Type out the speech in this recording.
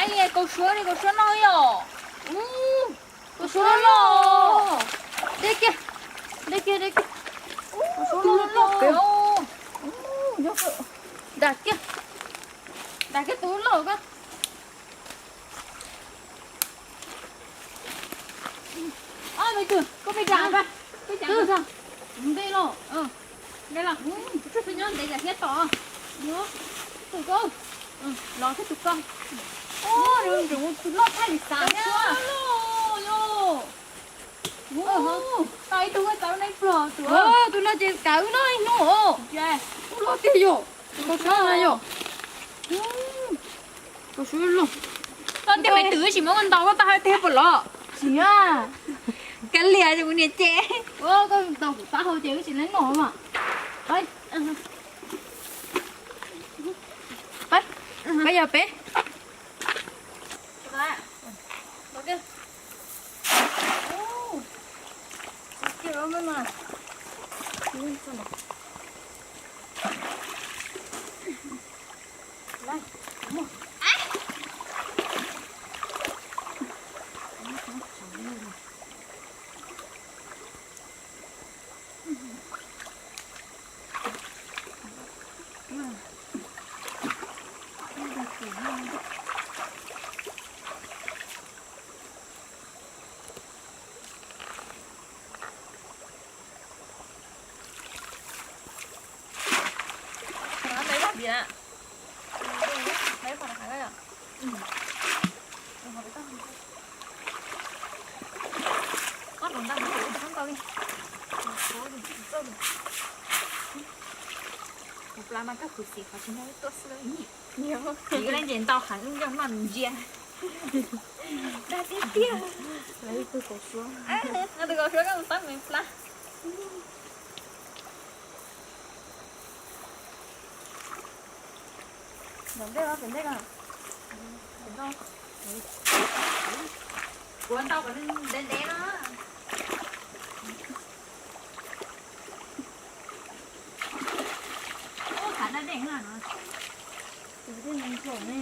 Kaus suab li, kaus suab no yom. Kaus suab loj. De kiag, de kiag, de kiag. Kaus suab loj loj pem. Dag kiag, dag kiag tus loj ko. Ob, me tub, koj peb dag, peb dag, ntej los, ntej los, nyob ntev yam thiab tom, tus ko, los thiab tus ko. Tus loj tshaj li xav thiab. Tau ib tug, tau ib pluag tus. Tus no ces kav wb noj ib hnub os. Ub, loj tiag yom. Kaus suab no yom. Kaus suab loj. Koj tiag, twb tsis muab koj ntaus koj tau hais tiag puas los? Tsis a. Kav liam ces kuv niam cem. Koj ntaus kuv taub hau ces wb tsis lees noj mas. Peb, peb yog peb. Kuv plas mas koj khuv xim qhov tsis noj ib tuaj xwb. Ib leej ces ntau heev, ib leej noj ntsia. Dag tiag tiag. Tus kaus suab koj mus xab me plab. Ntawm ntej los, ntawm ntej los. Kuv ntau kom ntev ntev no. Ub, khav daj dej no. Tus dej nkaus ne.